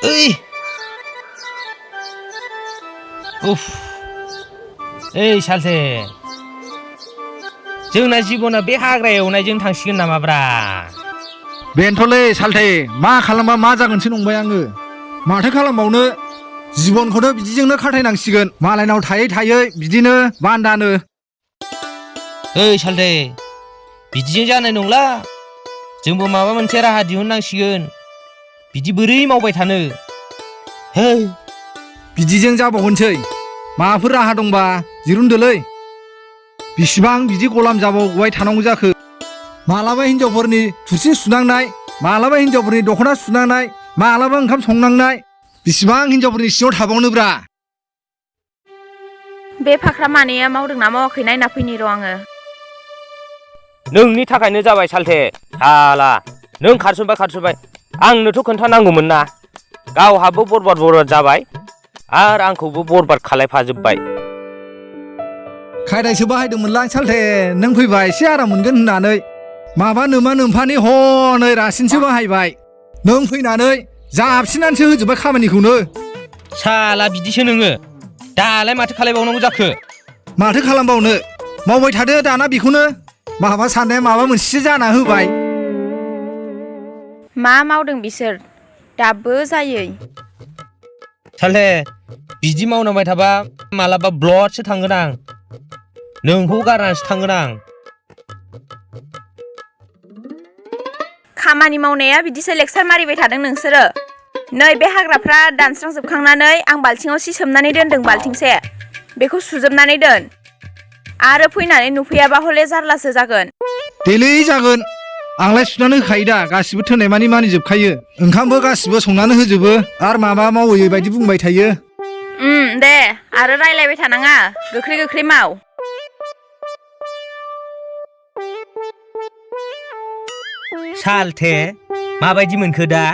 ओइ उफ ओइ सालथे जोंना जिबना बे हाग्रा एवनायजों थांसिगोन नामाब्रा बेनोथ'लै सालथे मा खालामबा मा जागोनसो नंबाय आङो माथो खालामबावनो जिबनखौथ' बिदिजोंनो खाथायनांसिगोन मालायनाव थायै थायै बिदिनो बान्दानो ओइ सालथे बिदिजों जानाय नंला जोंबो माबा मोनसे राहा दिहुननांसिगोन बिदि बोरै मावबाय थानो है बिदिजों जाबावगोनसै माबाफोर राहा दंबा दिरुनदोलै बिसिबां बिदि गलाम जाबावबाय थानांगौ जाखो मालाबा हिनजावफोरनि थुरसि सुनांनाय मालाबा हिनजावफोरनि दख'ना सुनांनाय मालाबा ओंखाम संनांनाय बिसिबां हिनजावफोरनि सिङाव थाबावनोब्रा बे फाख्रा मानैया मावदोंना मावाखै नायना फैनि र' आङो नोंनि थाखायनो जाबाय सालथे हाला नों खारसनबाय आंनोथ' खोन्थानांगौमोन ना गावहाबो बरबाद जाबाय आरो आंखौबो बरबाद खालायफाजोब्बाय खायदायसो बाहायदोंमोनलां सालथे नों फैबा एसे आराम मोनगोन होननानै माबा नोमा नोम्फानि हनै रासिनसो बाहायबाय नों फैनानै जाबसिनानैसो होजोब्बाय खामानिखौनो साला बिदिसो नोङो दालाय माथो खालायबावनांगौ जाखो माथो खालामबावनो मावबाय थादो दाना बेखौनो माबा साननाया माबा मोनसेसो जाना होबाय मा मावदों बिसोर दाबो जायै सालथे बिदि मावनांबाय थाबा मालाबा ब्लडसो थांगोन आं नोंखौ गारनानैसो थांगोन आं खामानि मावनाया बिदिसो लेक्सार मारिबाय थादों नोंसोरो नै बे हाग्राफ्रा दानस्रांजोबखांनानै आं बाल्थिङाव सि सोमनानै दोनदों बाल्थिंसे बेखौ सुजोबनानै दोन आरो फैनानै नुफैयाबा हले जारलासो जागोन देलै जागोन आंलाय सुनानै होखायो दा गासिबो थोनाय मानि मानिजोबखायो ओंखामबो गासिबो संनानै होजोबो आरो माबा मावै बायदि बुंबाय थायो दे आरो रायलायबाय थानाङा गोख्रै माव सालथे माबायदि मोनखो दा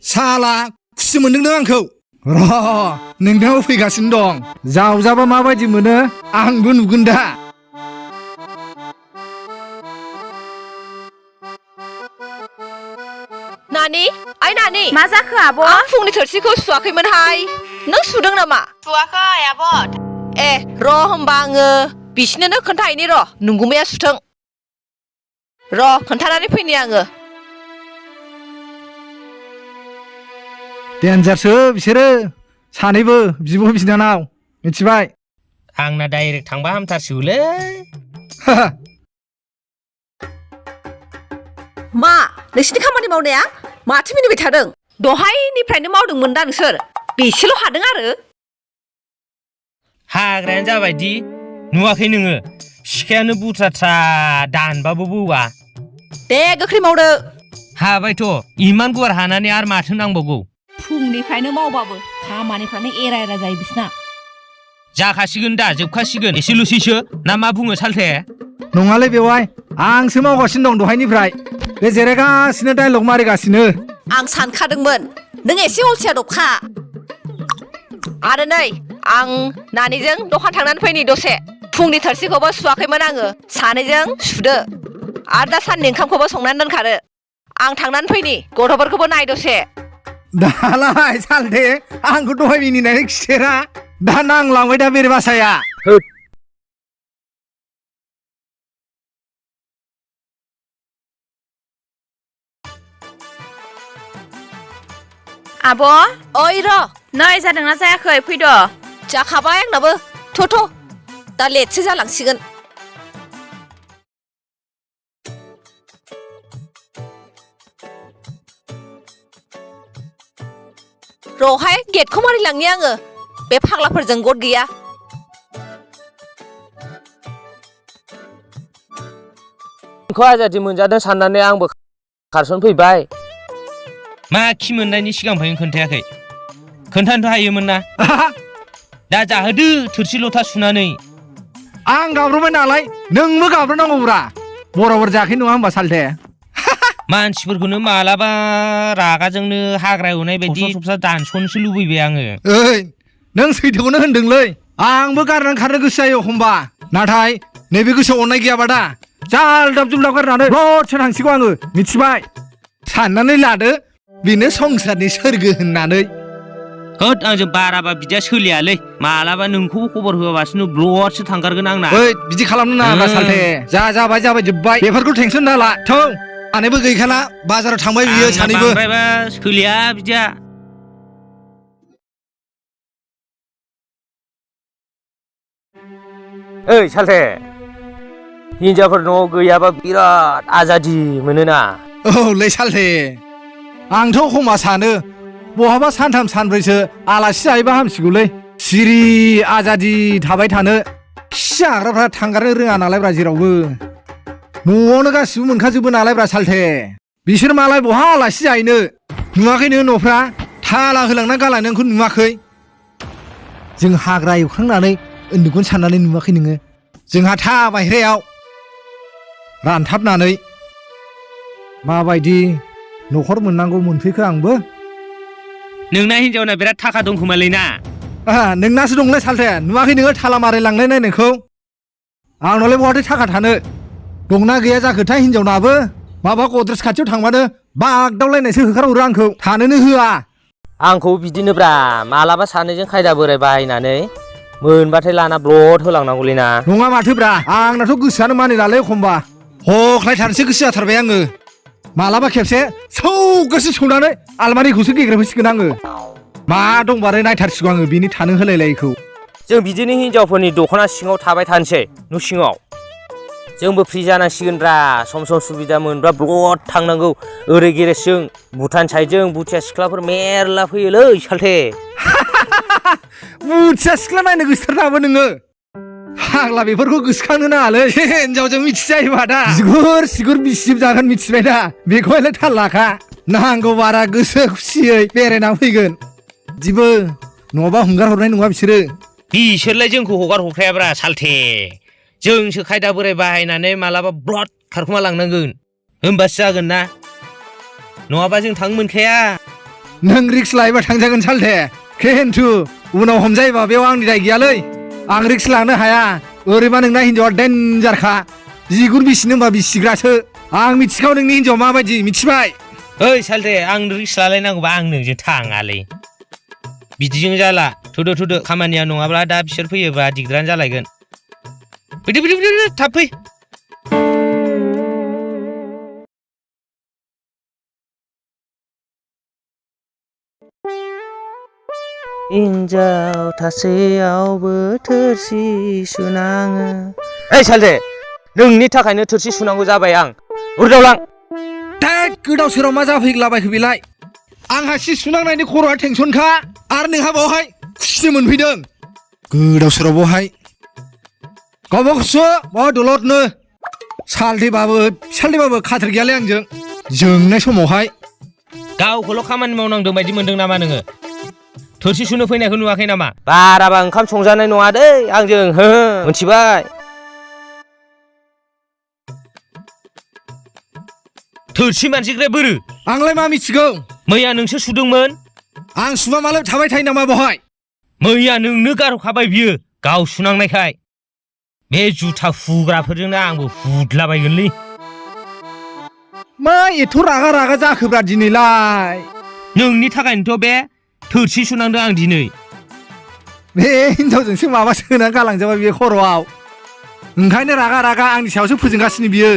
साला खुसि मोनदों नों आंखौ र' नोंनाव फैगासिनो दं जावजाबा माबायदि मोनो आंबो नुगोन दा नानि ओइ नानि मा जाखो आब' आं फुंनि थोरसिखौ सुवाखैमोनहाय नों सुदों नामा सुवाखै आब' ए र' होमबा आङो बिसिनोनो खोन्थाहैनि र' नंगुमैया सुथों र' खोन्थानानै फैनि आङो देन्जारसो बिसोरो सानैबो बिब' बिनानाव मिथिबाय आंना डाइरेक्ट थांबा हामथारसिगौलै मा नोंसिनि खामानि मावनाया माथो मिनिबाय थादों दहायनिफ्रायनो मावदोंमोन दा नोंसोर बेसेल' हादों आरो हाग्रायानो जाबायदि नुवाखै नोङो सिखायानो बुथ्राथ्रा दानबाबो बौआ दे गोख्रै मावदो हाबायथ' इमान गुवार हानानै आरो माथो नांबावगौ फुंनिफ्रायनो मावबाबो खामानिफ्रानो एरा जायो बिसिना जाखासिगोन दा जोबखासिगोन एसेल'सैसो ना मा बुङो सालथे नङालै बेवाय आंसो मावगासिनो दं दहायनिफ्राय बे जिरायगासिनो डाइलग मारिगासिनो आं सानखादोंमोन नों एसे अलसिया दबखा आरो नै आं नानिजों दखान थांनानै फैनि दसे फुंनि थोरसिखौबो सुवाखैमोन आङो सानैजों सुदो आरो दा साननि ओंखामखौबो संनानै दोनखादो आं थांनानै फैनि गथ'फोरखौबो नाय दसे दालाय सालथे आंखौ दहाय मिनिनानै खिथेरा दा नांलांबाय दा बेरे बासाया आब' ओइ र' नै जादोंना जायाखै फैद' जाखाबाय आंनाबो थ' दा लेटसो जालांसिगोन र'हाय गेटखौ मारिलांनि आङो बे फाग्लाफोरजों गद गैया नोंखौ आजादि मोनजादों साननानै आंबो खारसनफैबाय मा खि मोननायनि सिगांनिफ्रायनो खोन्थायाखै खोन्थानोथ' हायोमोन ना दा जाहोदो थोरसि लथा सुनानै आं गाब्रबाय नालाय नोंबो गाब्रनांगौब्रा बराबर जायाखै नङा होमबा सालथे मानसिफोरखौनो मालाबा रागाजोंनो हाग्रा एवनाय बायदि सबसा दानस'नोसो लुबैबाय आङो ओइ नों सैथोखौनो होनदोंलै आंबो गारनानै खारनो गोसो जायो एखमबा नाथाय नैबे गोसोआव अननाय गैयाबा दा जालदाब जुलदाब गारनानै ब्लडसो थांसिगौ आङो मिथिबाय साननानै लादो बेनो संसारनि सोरगो होननानै होद आंजों बाराबा बिदिया सोलियालै मालाबा नोंखौबो खबर होआबासिनो ब्लडसो थांगारगोन आंना ओइ बिदि खालामनो नाङा सालथे जाबाय जोब्बाय बेफोरखौ टेनसन दाला थौ सानैबो गैखाला बाजाराव थांबाय बियो सानैबो बांद्रायबा सोलिया बिदिया ओइ सालथे हिनजावफोर न'आव गैयाबा बिराद आजादि मोनोना औलै सालथे आंथ' एखमबा सानो बहाबा सानथाम सानब्रैसो आलासि जाहैबा हामसिगौलै सिरि आजादि थाबाय थानो खि हाग्राफ्रा थांगारनो रोङा नालायब्रा जेरावबो न'आवनो गासिबो मोनखाजोबो नालायब्रा सालथे बिसोर मालाय बहा आलासि जाहैनो नुवाखै नोङो न'फ्रा थाला होलांना गालांनायखौ नुवाखै जों हाग्रा एवखांनानै उन्दुगोन साननानै नुवाखै नोङो जोंहा था बायह्रायाव रानथाबनानै माबायदि न'खर मोननांगौ मोनफैखो आंबो नोंना हिनजावना बिराद थाखा दं खोमालै ना नोंनासो दंलै सालथे नुवाखै नोङो थाला मारै लांनाय नायनायखौ आंनावलाय बहाथो थाखा थानो दंना गैया जाखोथाय हिनजावनाबो माबा गद्रेज खाथियाव थांबानो बागदावलायनायसो होखारहरो आंखौ थानोनो होआ आंखौ बिदिनोब्रा मालाबा सानैजों खायदा बोराय बाहायनानै मोनबाथाय लाना ब्लड होलांनांगौलै ना नङा माथोब्रा आंनाथ' गोसोआनो मानिलालै एखमबा हख्लायथारनोसो गोसो जाथारबाय आङो मालाबा खेबसे सौगासो सौनानै आलमारिखौसो गेग्रेबहोसिगोन आङो मा दंबारो नायथारसिगौ आङो बिनि थानो होलायलायैखौ जों बिदिनो हिनजावफोरनि दख'ना सिङाव थाबाय थानोसै न' सिङाव जोंबो फ्रि जानांसिगोनब्रा सम सुबिदा मोनब्ला ब्लड थांनांगौ ओरै गेरेजजों भुटान साइडजों बुथिया सिख्लाफोर मेरला फैयोलै सालथे बुथिया सिख्ला नायनो गोसोथारनाबो नोङो फाग्ला बेफोरखौ गोसोखांनो नाङालै हिनजावजों मिथिजायोबा दा सिगुर बिसिब जागोन मिथिबाय दा बेखौहायलाय थाल लाखा नांगौ बारा गोसो खुसियै बेरायना फैगोन बिदिबो नङाबा हंगार हरनाय नङा बिसोरलाय जोंखौ हगार हरखायाब्रा सालथे जोंसो खायदा बोराय बाहायनानै मालाबा ब्लड खारखुमा लांनांगोन होमबासो जागोन ना नङाबा जों थांनो मोनखाया नों रिक्स लायोबा थांजागोन सालथे खिन्थु उनाव हमजायोबा बेयाव आंनि दाय गैयालै आं रिक्स लानो हाया ओरैबा नोंना हिनजावा डेन्जारखा बिगुर बिसिनो होनबा बिसिग्रासो आं मिथिखाव नोंनि हिनजावा माबायदि मिथिबाय ओइ सालथे आं रिक्स लालायनांगौबा आं नोंजों थाङालै बिदिजों जाला थुदो खामानिया नङाब्ला दा बिसोर फैयोबा दिगदारानो जालायगोन फैदो थाब फै हिनजाव थासेयावबो थोरसि सुनाङो ओइ सालथे नोंनि थाखायनो थोरसि सुनांगौ जाबाय आं उरदावलां थैद गोदाव सोराव मा जाफैग्लाबायखो बेलाय आंहा सि सुनांनायनि खर'आ टेनसनखा आरो नोंहा बावहाय खुसि मोनफैदों गोदाव सोराव बावहाय गावबा खुसु बाव दलदनो सालथेबाबो खाथेर गैयालै आंजों जोंनाय समावहाय गावखौल' खामानि मावनांदों बायदि मोनदों नामा नोङो थोरसि सुनो फैनायखौ नुवाखै नामा बाराबा ओंखाम संजानाय नङा दै आंजों हो मिथिबाय थोरसि मानजिग्राया बोरो आंलाय मा मिथिगौ मैया नोंसो सुदोंमोन आं सुबा मालाय थाबाय थायो नामा बहाय मैया नोंनो गारहरखाबाय बियो गाव सुनांनायखाय बे जुथा हुग्राफोरजोंनो आंबो हुदलाबायगोनलै मा एथ' रागा जाखोब्रा दिनैलाय नोंनि थाखायनोथ' बे थोरसि सुनांदों आं दिनै बे हिनजावजोंसो माबा सोनानै गालांजाबाय बे खर'आव ओंखायनो रागा आंनि सायावसो फोजोंगासिनो बियो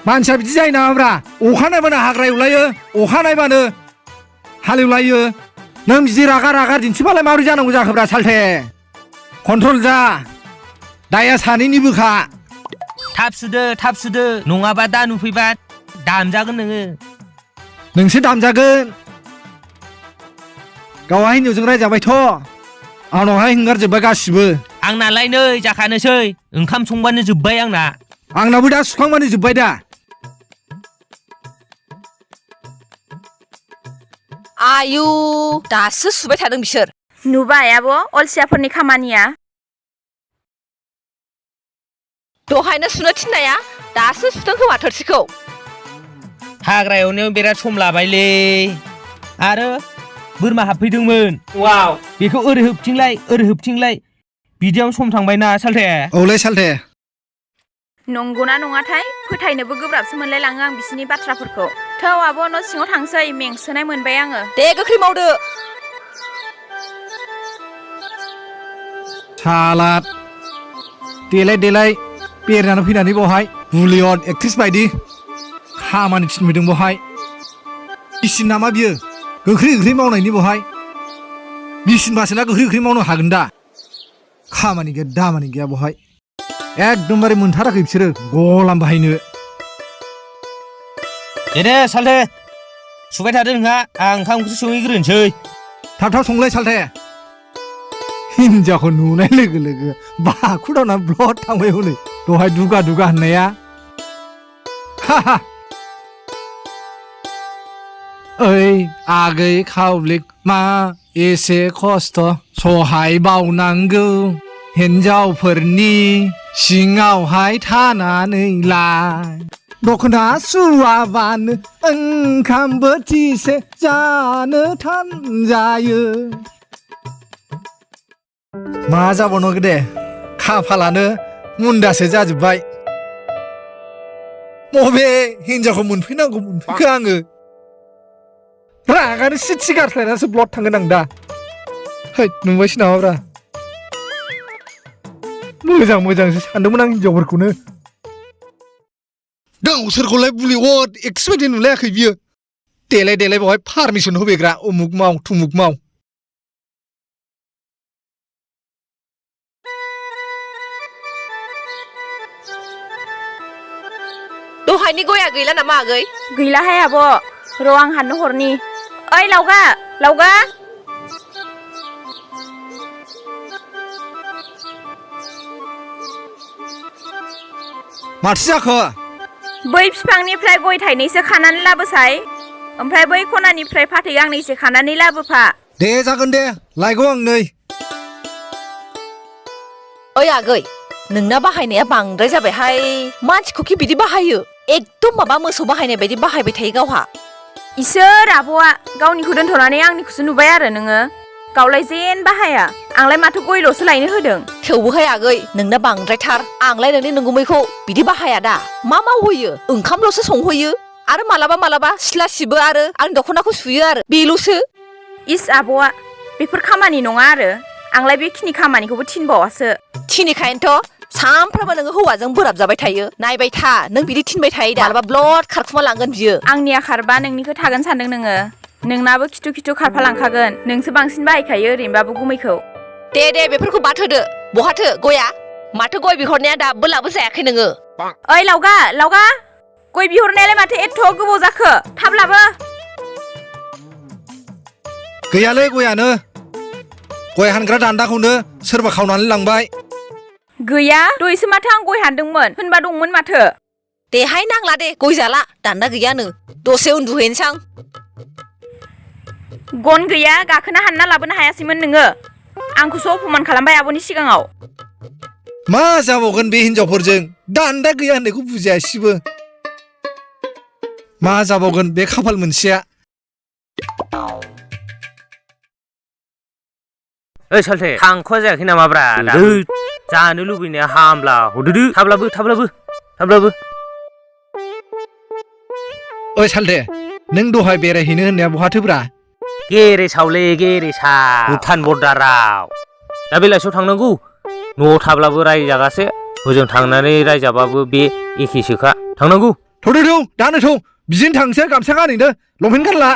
मानसिया बिदि जायो नामाब्रा अखा नायबानो हाग्रा एवलायो अखा नायबानो हालेवलायो नों बिदि रागा दिन्थिबालाय माबोरै जानांगौ जाखोब्रा सालथे कन्ट्रल जा दाया सानैनिबोखा थाब सुदो नङाबा दा नुफैबा दामजागोन नोंसो दामजागोन गावहा हिनजावजों रायजाबायथ' आंनावहाय हंगारजोब्बाय गासिबो आंनालाय नै जाखानोसै ओंखाम संबानो जोब्बाय आंनाबो दा सुखांबानो जोब्बाय दा आयु दासो सुबाय थादों बिसोर नुबाय आब' अलसियाफोरनि खामानिया दहायनो सुनो थिननाया दासो सुदों खोमा थोरसिखौ हाग्रा एवनायाव बिराद सम लाबायलै आरो बोरमा हाबफैदोंमोन वाव बेखौ ओरै होबथिंलाय बिदियावनो सम थांबायना सालथे औलै सालथे नंगौना नङाथाय फोथायनोबो गोब्राबसो मोनलायलाङो आं बिसिनि बाथ्राफोरखौ थौ आब' न' सिङाव थांसै मेंसोनाय मोनबाय आङो दे गोख्रै मावदो सालाद देलाय बेरायनानै फैनानै बावहाय बुलियड एक्ट्रिस बायदि खामानि थिनबोदों बावहाय बिसिन नामा बियो गोख्रै मावनायनि बावहाय बिसिनबासो ना गोख्रै मावनो हागोन दा खामानि गैया दामानि गैया बावहाय एकदमबारे मोनथाराखै बिसोरो गलाम बाहायनो दे सालथे सुबाय थादो नोंहा आं ओंखाम ओंख्रि संहैग्रोनोसै थाब संलाय सालथे हिन्जावखौ नुनाय लोगो लोगो बाखुदावना ब्लड थांबाय हनै दहाय दुगा होननाया हा ओइ आगै खावब्लिक मा एसे खस्थ' सहाय बावनांगौ हिन्जावफोरनि सिङावहाय थानानैलाय दख'ना सुवाबानो ओंखाम बोथिसे जानो थानजायो मा जाबावनो दे खाफालानो मुन्दासो जाजोब्बाय बबे हिन्जावखौ मोनफैखो आङो रागानो सिथि गारस्लायनासो ब्लड थांगोन आं दा है नुबायसो नामाब्रा मोजांसो सानदोंमोन आं हिन्जावफोरखौनो गावसोरखौलाय बुलि अट एक्स बायदि नुलायाखै बियो देलाय बेवहाय पारमिसन होफैग्रा उमुक माव थुमुक माव दहायनि गया गैला नामा आगै गैलाहाय आब' र' आं हाननो हरनि ओइ लावगा माथो जाखो बै बिफांनिफ्राय गय थाइनैसो खानानै लाबोसाय ओमफ्राय बै खनानिफ्राय फाथै गांनैसो खानानै लाबोफा दे जागोन दे लायगौ आं नै ओइ आगै नोंना बाहायनाया बांद्राय जाबायहाय मानसिखौखि बिदि बाहायो एकदम माबा मोसौ बाहायनाय बायदि बाहायबाय थायो गावहा इसोर आब'आ गावनिखौ दोनथ'नानै आंनिखौसो नुबाय आरो नोङो गावलाय जेन बाहाया आंलाय माथो गयल'सो लायनो होदों थेवबोहाय आगै नोंना बांद्रायथार आंलाय नोंनि नंगुमैखौ बिदि बाहाया दा मा मावहोयो ओंखामल'सो संहोयो आरो मालाबा सिथ्ला सिबो आरो आंनि दख'नाखौ सुयो आरो बेल'सो इस आब'आ बेफोर खामानि नङा आरो आंलाय बेखिनि खामानिखौबो थिनबावासो थिनिखायनोथ' सानफ्रामबो नोङो हौवाजों बोराब जाबाय थायो नायबाय था नों बिदि थिनबाय थायो दा मालाबा ब्लड खारखुमा लांगोन बियो आंनिया खारबा नोंनिखौ थागोन सानदों नोङो नोंनाबो खिथु खारफा लांखागोन नोंसो बांसिन बाहायखायो ओरैनोबाबो गुमैखौ दे बेफोरखौ बाद होदो बहाथो गया माथो गय बिहरनाया दाबो लाबो जायाखै नोङो ओइ लावगा गय बिहरनायालाय माथो एथ' गोबाव जाखो थाब लाबो गैयालै गयानो गय हानग्रा दान्दाखौनो सोरबा खावनानै लांबाय गैया दहायसो माथो आं गय हानदोंमोन होनबा दंमोन माथो देहाय नांला दे गय जाला दान्दा गैयानो दसे उन्दुहैनोसै आं गन गैया गाखोना हानना लाबोनो हायासैमोन नोङो आंखौसो अपमान खालामबाय आब'नि सिगाङाव मा जाबावगोन बे हिनजावफोरजों दान्दा गैया होननायखौ बुजियासिबो मा जाबावगोन बे खाफाल मोनसेया ओइ सालथे थांख'आ जायाखै नामाब्रा जानो लुबैनाया हामला हरदो थाब्लाबो ओइ सालथे नों दहाय बेरायहैनो होननाया बहाथोब्रा गेरेसावलै भुटान बर्डाराव दा बेलासियाव थांनांगौ न'आव थाब्लाबो रायजागासे हजों थांनानै रायजाबाबो बे एखेसोखा थांनांगौ थौ दानो थौ बिदिनो थांसै गामसा गानैनो लंपेन्ट गानला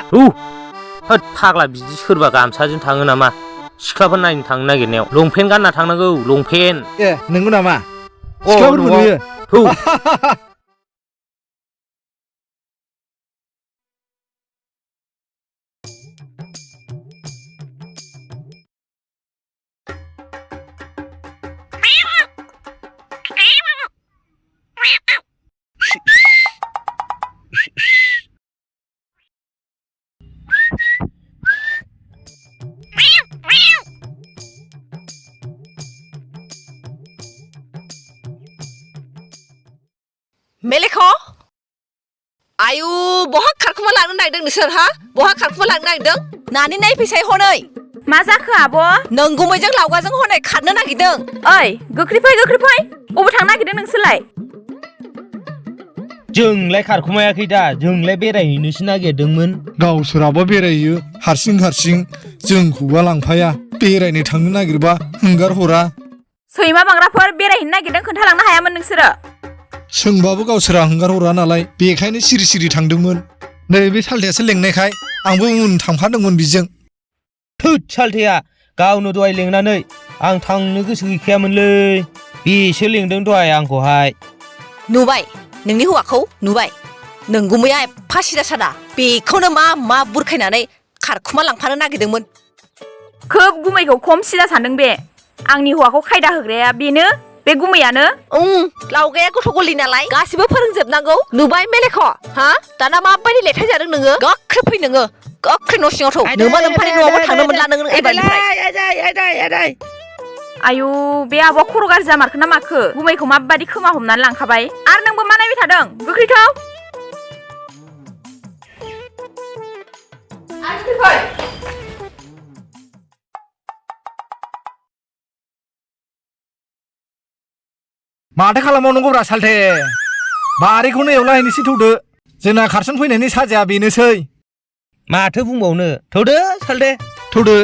होद फाग्ला बिदि सोरबा गामसाजों थाङो नामा सिख्लाफोर नायनो थांनो नागिरनायाव लंपेन्ट गानना थांनांगौ लंपेन्ट ए नंगौ नामा सिख्लाफोरबो नुयो मेलेख' आयु बहा खारखुमा लांनो नागिरदों नोंसोर हा बहा खारखुमा लांनो नागिरदों नानि नायफैसाय हनै मा जाखो आब' नोंगुमैजों लावगाजों हनै खारनो नागिरदों ओइ गोख्रै फै अबाव थांनो नागिरदों नोंसोरलाय जोंलाय खारखुमायाखै दा जोंलाय बेरायहैनोसो नागिरदोंमोन गावसोराबो बेरायो हारसिं हारसिं जोंखौबा लांफाया बेरायनो थांनो नागिरबा हंगार हरा सैमा बांग्राफोर बेरायहैनो नागिरदों खोन्थालांनो हायामोन नोंसोरो सोंबाबो गावसोरा हंगार हरा नालाय बेखायनो सिरि सिरि थांदोंमोन नै बे सालथेयासो लेंनायखाय आंबो उन थांफादोंमोन बिजों थोद सालथेया गावनो दहाय लेंनानै आं थांनो गोसो गैखायामोनलै बेसो लेंदों दहाय आंखौहाय नुबाय नोंनि हौवाखौ नुबाय नोंगुमैया एफा सिदा सादा बेखौनो मा बुरखायनानै खारखुमा लांफानो नागिरदोंमोन खोब गुमैखौ खम सिदा सानदों बे आंनि हौवाखौ खायदा होग्राया बेनो बे गुमैयानो लावगाया गथ' गलि नालाय गासिबो फोरोंजोबनांगौ नुबाय मेलेख हा दाना माबायदि लेथाय जादों नोङो गोख्रै फै नोङो गोख्रै न' सिङाव थौ नोंमा नोम्फानि न'आवबो थांनो मोनला नों एबारनिफ्राय आयु बे आब'आ खर' गाज्रि जामारखो ना माखो गुमैखौ माबादि खोमा हमनानै लांखाबाय आरो नोंबो मा नायबाय थादों गोख्रैथौ माथो खालामबावनांगौब्रा सालथे बारिखौनो एवलाहैनोसै थौदो जोंना खारसन फैनायनि साजाया बेनोसै माथो बुंबावनो थौदो सालथे थौदो